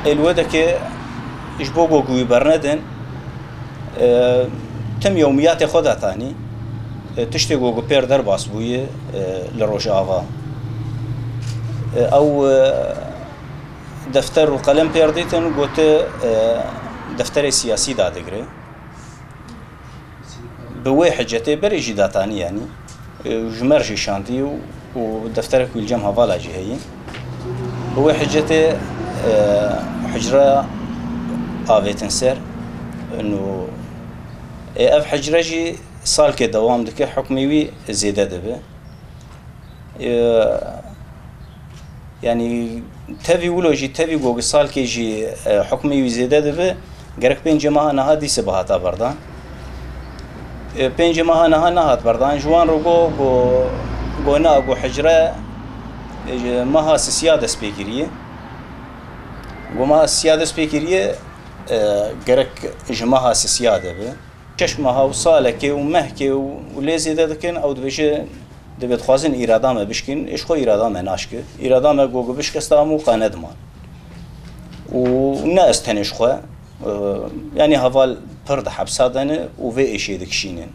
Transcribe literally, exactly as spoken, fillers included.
Ê li wê dekê ji bo ku wî bernedin, e, tim yewmiyatê xwe datanî, e, tiştê ku pêr derbas bûye, e, li Rojava. E, ew, e, defter û qelem pêr dîtin, gote, e, defterê siyasî dadigre. Bi wê hicetê berê jî datanî, yanî, e, ji me re jî şandî û, û defterek wî li cem hevala jî heye. Bi wê hicetê, e, hicre avêtin ser. Nû, e, ev hicre jî salkê dewam dike, hukmê wî zêde dibe. E, Yanî tevî wilo jî, tevî ku salkê jî, e, hukmê wî zêde dibe, gerek pêncê meha niha dîse bihata berdan. E, pêncê meha niha nehat berdan. Ji wan re got, got, got na, got hicre, e, ji meha sisiya dest pê kiriye. Got meha sisiya dest pê kiriye, e, gerek ji meha sisiya de be. Şeş meha û salekê û mehkê û, û lê zêde dikin, ew dibêje, divê dixwazin îrada me bişkin, ê ji xwe îrada me naşke. Îrada me gogo bişkesta hemû qane diman. Û ne ez tenê ji xwe, e, yanî heval pir di hepsa de ne û vê êşê dikişînin.